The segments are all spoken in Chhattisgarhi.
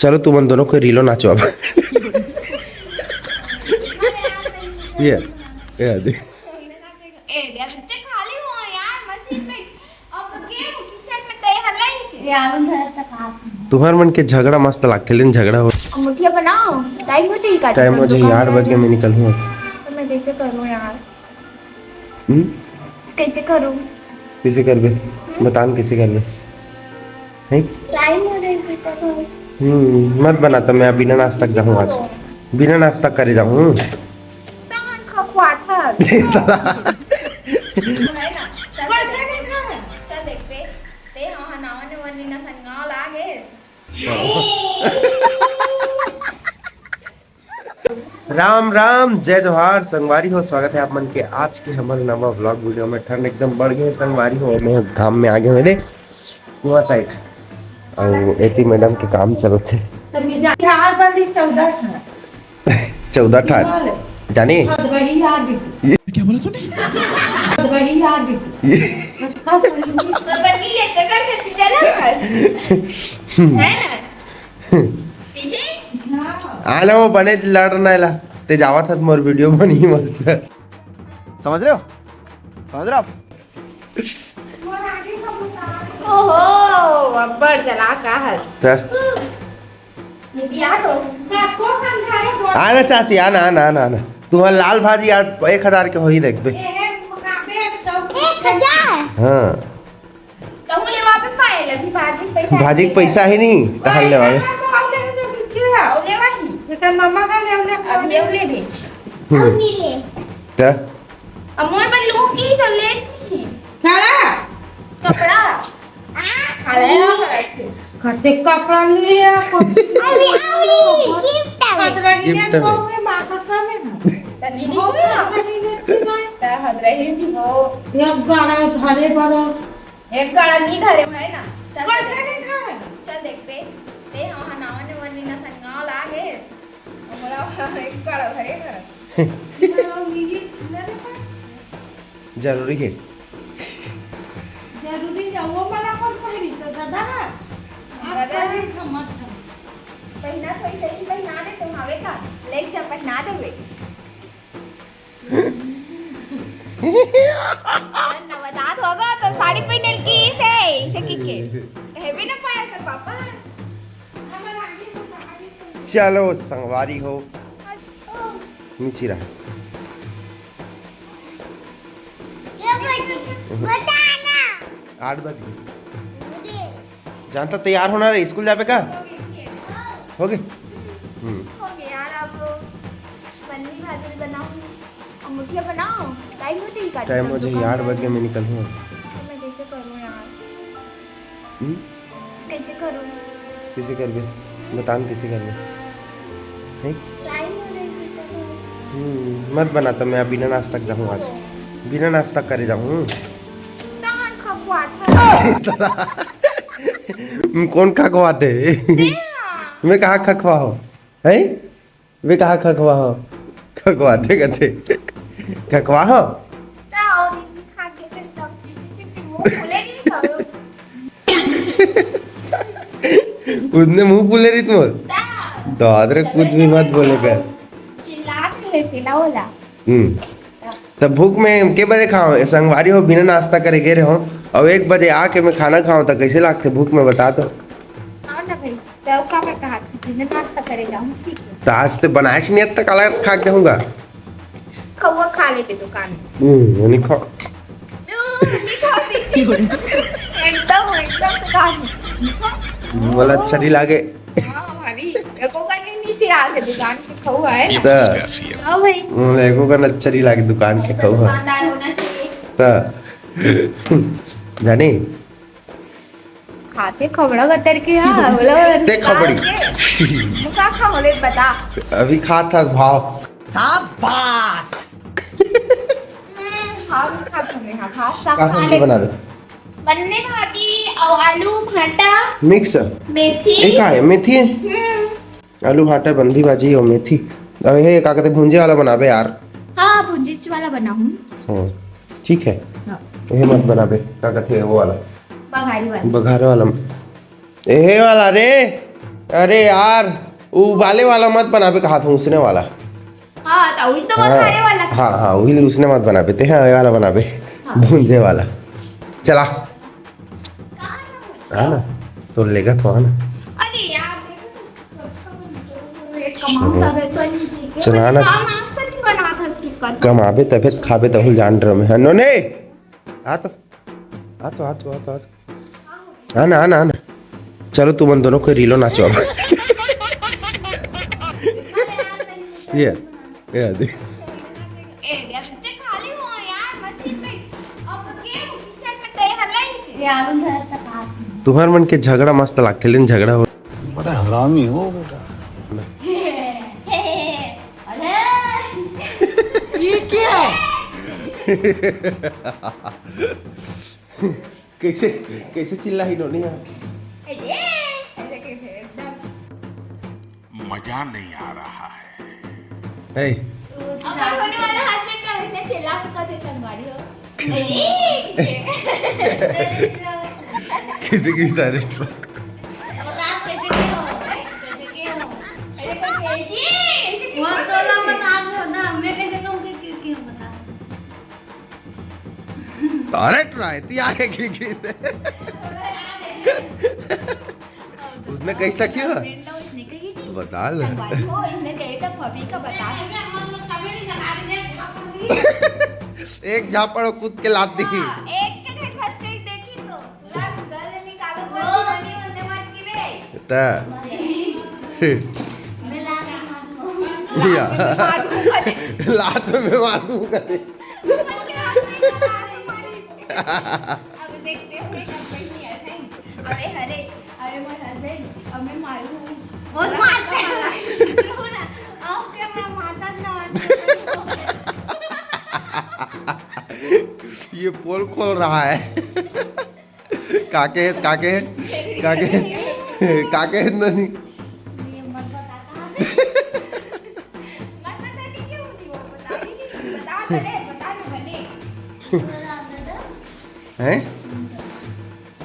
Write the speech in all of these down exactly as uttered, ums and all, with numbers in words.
चलो, तुमन दोनों के रीलो नाचो अब। ये, ये दे। ए, यार, बच्चे खाली हो यार, मशीन में। अब के किचन में तय हल्ला ही से। ये आलू धर तक आप। तुम्हार मन के झगड़ा मस्त लागथे, लेकिन झगड़ा हो। अब मुठिया बनाओ, टाइम हो जाई का? टाइम हो जाई, आठ बज के मैं निकलूँ। तो मैं कैसे करूँ यार? हम्म? कैसे करूँ? कैसे करबे? बता न, कैसे करबे? हैं? टाइम हो जाई, कैसे करूँ? हम्म, मत बना, तो मैं बिना नाश्ता के जाहूँ आज। बिना नाश्ता करे जाहूँ। तहन खखुआत हस। है ना? चल, पैसा नहीं खावे। चल देखबे, ते हाँ, हाँ, नावा ने वनी ना संगाल आ गे। राम राम, जय जोहार संगवारी हो, स्वागत है आप मन के आज के हमर नवा व्लॉग वीडियो में। ठंड एकदम बढ़ गए संगवारी हो, मैं घाम में आ गए हूँ दे कुआ साइड। और एती मैडम के काम चलत है। तो मेरा बिहार वाली चौदह था। चौदह ठार। जाने? हदबरी आ गई। ये क्या बोला तूने? हदबरी आ गई। ये तो बनी है, तो कर सकती, चलो बस। है ना? पीछे? आना वो बने लड़ रहा है ला। ते जावत हस मोर वीडियो बनी मस्त। समझ रहे हो? समझ रहे हो आप? ओहो, अब्बड़ चलाक आहस। त? आना चाची, आना, आना, आना, आना। तुम्हार लाल भाजी आज एक हजार के होही देखबे। एक हजार? हाँ। कहूँ लेवा पे पाए लगी, भाजी के पैसा भाजी के पैसा ही नहीं, तहन लेवा में। अउ लेवा ही। एकर मम्मा का ले, ले, अब ले, ले भी। हम्म। त? अब मोर मन लूंगी सब ले। सारा? कपड़ा। अरे, कते कपड़ा लिए को? अभी, अभी, gift आवे। हदरही ने gift आवे। को के माँ कसम है ना। त दीदी को भी ना। हदरही ने अच्छी बात। त हदरही भी हो। ये गाना धरे बड़ा। एक गाना नी धरे है ना। चल पैसा देख। नहीं खावे। चल देख बे। ते हाँ, हाँ, नावा ने वनी ना संगाल आ गे। हमरा एक गाना धरे ना। ये चिल्ला रे पर। जरूरी है। जरूरी है, वो मला कौन पहिरी? तो दादा, आप दादा। पहिरी समझ है। पहिना कोई सही पहिना दे, तुम आवे का? ले जा, पहिना देबे। नवजात होगा तो साड़ी पहिने की से, इसे की के। कहबे ना पाया तो पापा। चलो संगवारी हो। नीचे रहा। बताना। आठ बज गए। जानता तैयार होना रे, स्कूल जाबे का? हो गे? हम्म। हो गे यार, अब पन्नी भाजी बनाऊँ, अब मुठिया बनाओ, टाइम हो जाई का? टाइम हो जाई, आठ बज के मैं निकलूँ। तो मैं कैसे करूँ यार? हम्म? कैसे करूँ? कैसे करबे? बता न कैसे करबे? हैं? टाइम हो जाई का? हम्म, मत बना, तो मैं बिना नाश्ता के जाहूँ आज। बिना नाश्ता करे जाहूँ। कौन खखवात है? कौन खखवात है? मैं कहाँ खखवा हो? हैं? मैं कहाँ खखवा हो? खखवा दे कथे। खखवा हो? उसने मुंह फूले रही तुम्हार। दाद रे, कुछ भी मत बोले कर। चिल्ला के ले से ना होला। हम्म। तब भूख में के बजे खाओ? संगवारी हो, बिना नाश्ता करे गे रहो, और एक बजे आके मैं खाना खाओ, तो कैसे लागथे भूख में, बता तो। आओ ना भाई, तो का मैं कहा थी, बिना नाश्ता करे जाऊँ, ठीक है। तो आज तो बनाए से नहीं, अब तक अलग खा के जाऊँगा। खौआ खा लेते दुकान में। हम्म, नहीं खा। नहीं खाओ दीदी। एकदम, एकदम तो खा नहीं। बोला अच्छा नहीं लागे। हाँ, भाभी, एको का नहीं, नहीं सिरा के दुकान के खौआ है ना। हाँ भाई। हम्म, एको का अच्छा नहीं लागे दुकान के खौआ। दुकानदार होना चाहिए। त जाने? खाथे खबड़ा गतर के, हाँ, बोलो। ते खबड़ी। मुका खा बोले बता। अभी खात हस भाव। शाबाश। हम्म, भाव खा तुम्हें, हाँ, भाव का सब्जी बनावे? पन्नी भाजी और आलू भाटा। मिक्स? मेथी। ये का है? मेथी है? हम्म। आलू भाटा, पन्नी भाजी और मेथी। अब ये का कहते भूंजे वाला बनाबे यार। हाँ, भूंजे वाला बनाऊँ। हाँ, ठीक है। हाँ। ये मत बनाबे, का कहते वो वाला। बघारी वाला। बघारे वाला। ये वाला रे। अरे यार, उबाले वाला मत बनाबे, कहा था उसने वाला। हाँ, तो उही तो हाँ, मसाले वाला। हाँ, हाँ, उही उसने मत बनाबे, ते हाँ, ये वाला बनाबे, हाँ। भूंजे वाला। चला। कहाँ जाऊँ? हाँ ना, तो लेगा तो हाँ ना। अरे यार, देखो तो, कमाऊँ तबे तो नहीं ठीक है। चला ना। काम नाश्ता नहीं बना था इसके कर। कमाबे तबे खाबे तहुल जान रहे हैं। नोनी, आ तो, आ तो, आ तो, आ तो, आ तो। आना, आना, आना। चलो, तुमन दोनों के रीलो नाचो अब। ये, ये दे। ए, यार, तुझे खाली हो यार, मशीन में। अब के किचन में तय हलाई से। यार, उधर तक आ। तुहर मन के झगड़ा मस्त लागथे, लेकिन झगड़ा हो। बड़ा हरामी हो बेटा। अरे। ये क्या है? कैसे, कैसे चिल्ला ही नोनी यहाँ? ए, ये, ऐसे कैसे एकदम। मजा नहीं आ रहा है। ए। अब होने वाला husband का इसने चिल्ला मुका थे संगवारी हो। ए, कैसे की सारे truck? बता कैसे के हो? कैसे के हो? अरे कैसे जी? वो तो लोग बता रहे हो ना, मैं कैसे कहूँ कि क्यों, क्यों बता? तारे ट्राई, तैयार है कि, कि उसने कैसा किया? Husband का उसने कही जी। तो बता ले। संगवारी हो, इसने दे तो भाभी का बता दे। एक झापड़ वो कूद के लात दी। हाँ, एक के घर फंस गई देखी तो। पूरा गल निकालो, बस बने बने मत की बे। ता। मैं लात मारूंगा। या। लात में मारूंगा। लात में मारूंगा। अब देखते हैं, कब नहीं है, नहीं। अबे, अरे, अबे, मोर husband, अब मैं मारूंगा। बहुत मारता है। क्यों ना? आओ, क्या मैं मारता ना, मारता। ये पोल खोल रहा है। काके, काके, काके, काके, ननी। ये मत बता। मत बता, क्यों मुझे वो बता, नहीं, नहीं, बता, अरे, बता ना, बने। हैं?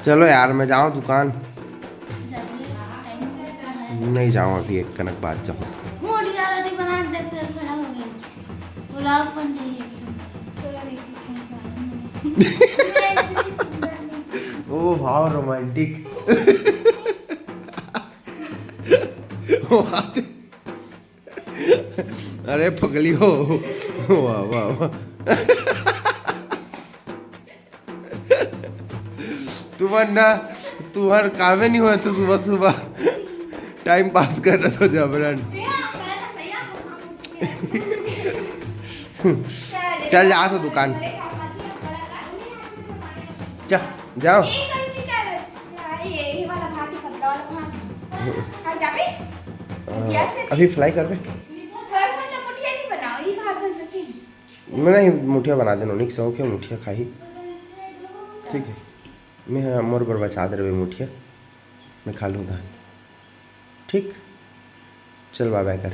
चलो यार, मैं जाऊँ दुकान। नहीं जाऊँ अभी, एक कनक बाद जाऊँ। मोटी रोटी बना दे, फिर खड़ा हो गया। पुलाव बन जाइए। ओ भाव romantic। अरे पगली हो। वाह, वाह, वाह। तुमन ना, तुहर कामे नहीं होय तो सुबह सुबह time pass करत हो जबरन। चल जा तो दुकान। जा, जाओ। अभी fry करबे। मैं नहीं, मुठिया बना देना, निक शौक है मुठिया खाही। ठीक है, मैं, हाँ, मोर बर बचा दे रहे मुठिया, मैं खा लूँ धान। ठीक, चल bye bye कर।